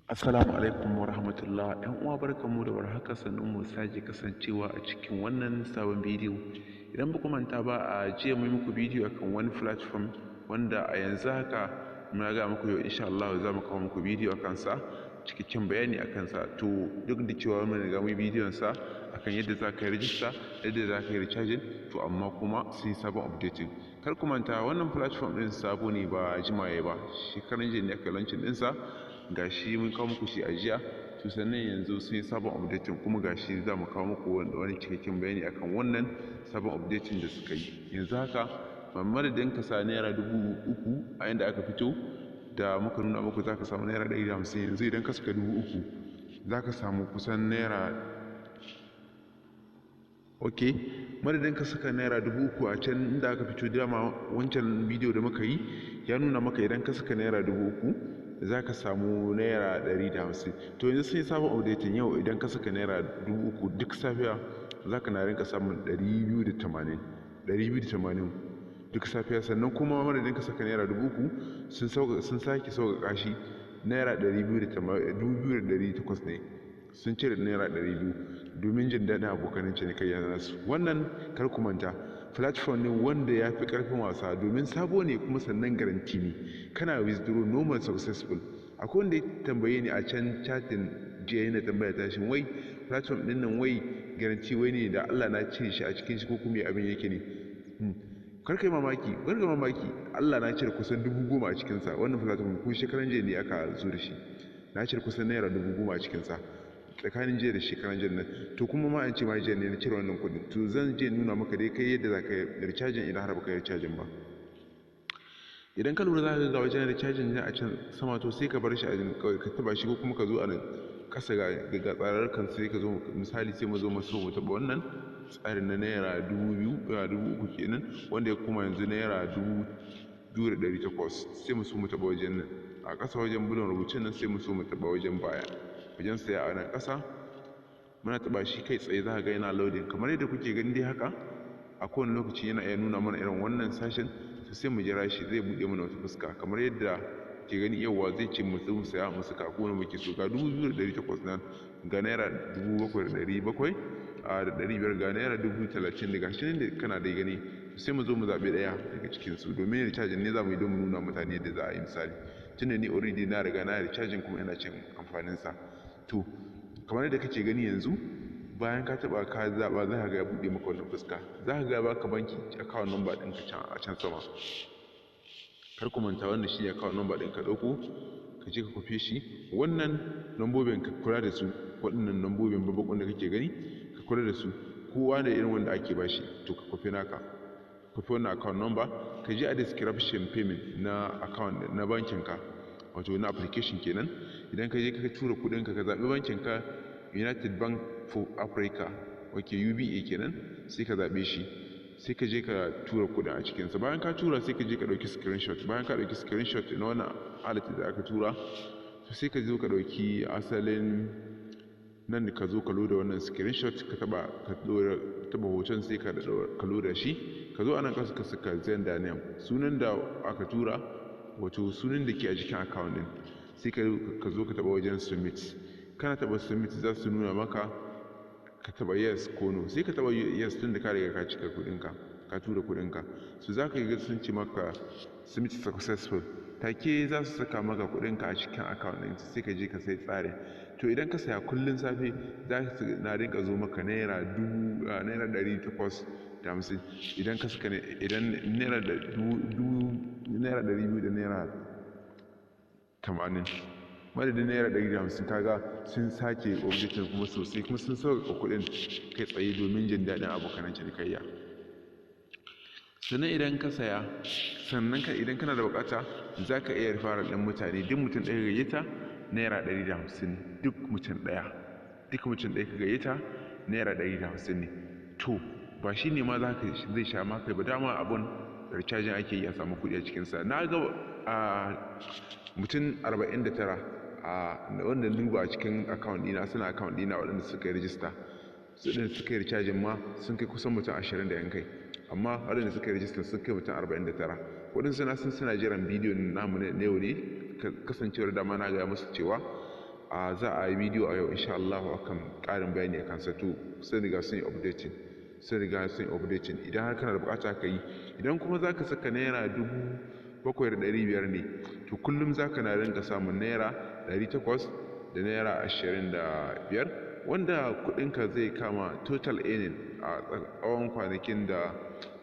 Assalamu alaikum wa rahmatullah. ‘Yan uwa, barkanmu da warhaka, sannun mu sake kasancewa a cikin wannan sabon bidiyo. Idan ba ku manta ba, a jiya mun muku bidiyo akan wani platform wanda a yanzu haka muna ga muku yau insha Allah za mu kawo muku bidiyo akan sa, cikakken bayani akan sa. To, duk da cewa mun riga mun bidiyon sa akan yadda za ka yi rijista, yadda za ka yi recharging, to amma kuma sai sabon updating. Kar ku manta, wannan platform din sabo ne, ba jimaye ba, shekaran jiya ne aka launching ɗinsa. Gashi mun kawo muku shi a jiya. To, sannan yanzu sun yi sabon updating, kuma gashi za mu kawo muku wani cikakken bayani akan wannan sabon updating da suka yi. Yanzu haka, madadin ka sa ₦3,000 a inda aka fito da muka nuna muku za ka samu ₦150, yanzu idan ka saka 3,000 za ka samu kusan naira, ok, madadin ka saka ₦3,000 a can inda aka fito, dama wancan bidiyo da muka yi ya nuna maka idan ka saka ₦3,000 za ka samu ₦150. To, yanzu sai sabon updating, yau idan ka saka ₦3,000, duk safiya za ka na rinka samun 280, 280 duk safiya. Sannan kuma madadin ka saka ₦3,000, sun sake sauƙaƙa shi, naira ɗari biyu da 2,800 ne, sun cire ₦200 domin jin daɗin abokanan cinikayya nasu. Wannan, kar ku manta, platform ne wanda ya fi ƙarfin wasa, domin sabo ne, kuma sannan guarantee ne, kana withdraw normal, successful. Akwai wanda ya tambaye ni a can chatting jiya, yana tambaya ta, shin wai platform ɗin nan wai guarantee wai ne da Allah na cire shi a cikin shi ko kuma abin yake ne? Kar kai mamaki, kar kai mamaki, Allah na cire kusan 10,000 a cikinsa. Wannan platform ko shekaran jiya ne aka zo da shi, na cire kusan ₦10,000 a cikinsa tsakanin jiya da shekaran jiya nan. To, kuma ma an ce ma jiya ne na cire wannan kuɗin. To, zan je nuna maka dai kai yadda za ka yi recharging idan har baka yi recharging ba. Idan ka lura, za ka ga wajen recharging ne a can sama. To, sai ka bar shi a kawai, ka taba shi, ko kuma ka zo a nan ƙasa ga tsararrukan, sai ka zo, misali, sai mu zo mu so mu taɓa wannan tsarin na ₦2,000, 3,000 kenan, wanda ya koma yanzu ₦2,800. Sai mu so mu taɓa wajen nan a ƙasa, wajen bulon rubutun nan, sai mu so mu taɓa wajen baya, wajen saya a nan ƙasa. Muna taɓa shi, kai tsaye za ka ga yana loading kamar yadda kuke gani dai haka. A kowane lokaci yana iya nuna mana irin wannan sashen. To, sai mu jira shi, zai buɗe mana wata fuska kamar yadda kuke gani. Yawwa, zai ce mu mu saya, mu saka ko wani muke so. Ga 2,800 nan, ga ₦7,700 a da 500, ga ₦30,000 da gashi nan da kana dai gani. Sai mu zo mu zaɓi ɗaya daga cikin su, domin recharging ne za mu yi, don mu nuna mutane yadda za a yi. Misali, tunda ni already na riga na recharging kuma ina cin amfanin sa. To, kamar yadda kake gani yanzu, bayan ka taɓa ka zaɓa, za ka ga ya buɗe maka wannan fuska, za ka ga baka banki account number ɗinka can a can sama. Kar ku manta, wannan shi ne account number ɗin. Ka ɗauko, ka je ka kwafe shi. Wannan lambobin ka kula da su, waɗannan lambobin babban da kake gani, ka kula da su, kowa da irin wanda ake bashi. To, ka kwafi naka, kwafi wannan account number, ka je a description payment na account na bankin ka, wato na application kenan. Idan ka je ka tura kuɗin ka, ka zaɓi bankin ka, United Bank for Africa, ok, UBA kenan, sai ka zaɓe shi, sai ka je ka tura kuɗin a cikinsa. Bayan ka tura, sai ka je ka ɗauki screenshot. Bayan ka ɗauki screenshot na wannan alert da aka tura, to sai ka zo ka ɗauki asalin nan, ka zo ka loda wannan screenshot, ka taɓa, ka taɓa hoton, sai ka loda shi. Ka zo a nan ƙasa, ka saka sender name, sunan da aka tura, wato sunan da ke a jikin account ɗin. Sai ka zo ka taɓa wajen submit. Kana taɓa submit, za su nuna maka ka taɓa yes ko no. Sai ka taɓa yes, tun da ka riga ka cika kuɗinka, ka tura kuɗinka. So za ka ga sun ce maka submit successful. Take za su saka maka kuɗinka a cikin account ɗin, sai ka je ka sai tsarin. To, idan ka saya, kullum safe za su na rinka zo maka naira dubu, ₦850 idan ka saka, idan naira dubu, ₦200 da ₦80 madadin ₦150. Kaga sun sake objective kuma sosai, kuma sun sauƙaƙa kuɗin kai tsaye domin jin daɗin abokan cinikayya. Sannan idan ka saya, sannan ka idan kana da buƙata, za ka iya referral ɗin mutane. Duk mutum ɗaya gayyata, ₦150. Duk mutum ɗaya, duk mutum ɗaya ka gayyata, ₦150 ne. To, ba shi ne ma za ka zai sha maka ba, dama abun recharging ake yi a samu kuɗi a cikinsa. Na ga a mutum 49 a wanda duba a cikin account ɗina, suna account ɗina, waɗanda suka yi rijista. Su ɗin suka yi recharging ma sun kai kusan mutum 20 da yan kai, amma waɗanda suka yi rijista sun kai mutum 49. Waɗansu na sun suna jiran bidiyon namu na yau ne, kasancewar dama na gaya musu cewa A za a yi bidiyo a yau insha Allah akan ƙarin bayani akan sa. To sun riga sun yi updating, sun riga sun yi updating. Idan har kana da buƙata ka yi, idan kuma za ka saka ₦7,500 ne, to kullum za ka na rinka samun ₦800 da ₦25, wanda kuɗinka zai kama total earning a tsawon kwanakin da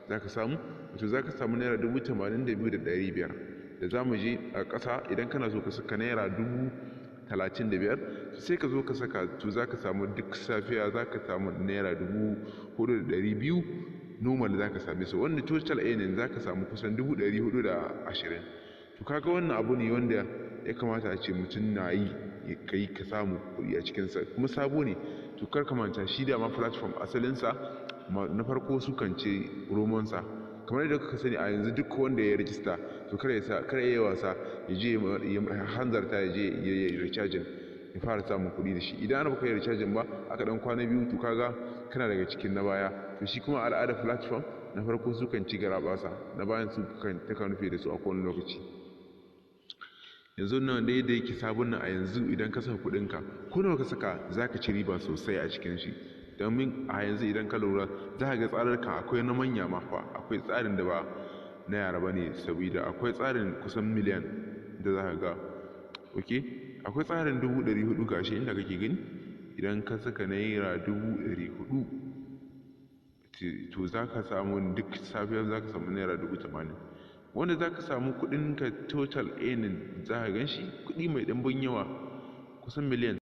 za ka samu, wato za ka samu ₦82,500. Da za mu je a ƙasa, idan kana so ka saka ₦35,000, sai ka zo ka saka, to za ka samu duk safiya za ka samu ₦4,200 normal za ka same su, wanda total earning za ka samu kusan 420,000. To kaga wannan abu ne wanda ya kamata a ce mutum na yi, ka yi ka samu kuɗi a cikinsa, kuma sabo ne. To kar ka manta, shi dama platform asalinsa na farko su kan ce romonsa. Kamar yadda kuka sani, a yanzu duk wanda ya rijista, to kar ya sa, kar ya yi wasa, ya je ya hanzarta, ya je ya yi recharging, ya fara samun kuɗi da shi. Idan baka yi recharging ba, aka dan kwana biyu, to kaga kana daga cikin na baya. To shi kuma al'adar platform na farko su kan ci garaɓasa, na bayan su kan takan rufe da su a kowane lokaci. Yanzu nan dai da yake sabon nan, a yanzu idan ka saka kuɗinka, ko nawa ka saka, za ka ci riba sosai a cikin shi, domin a yanzu idan ka lura za ka ga tsararka akwai na manya ma fa, akwai tsarin da ba na yara ba ne, saboda akwai tsarin kusan miliyan da za ka ga. Ok, akwai tsarin 400,000, gashi inda kake gani. Idan ka saka ₦400,000, to za ka samu duk safiya za ka samu ₦80,000, wanda za ka samu kuɗin ka total earning za ka gan shi kuɗi mai ɗimbin yawa, kusan miliyan.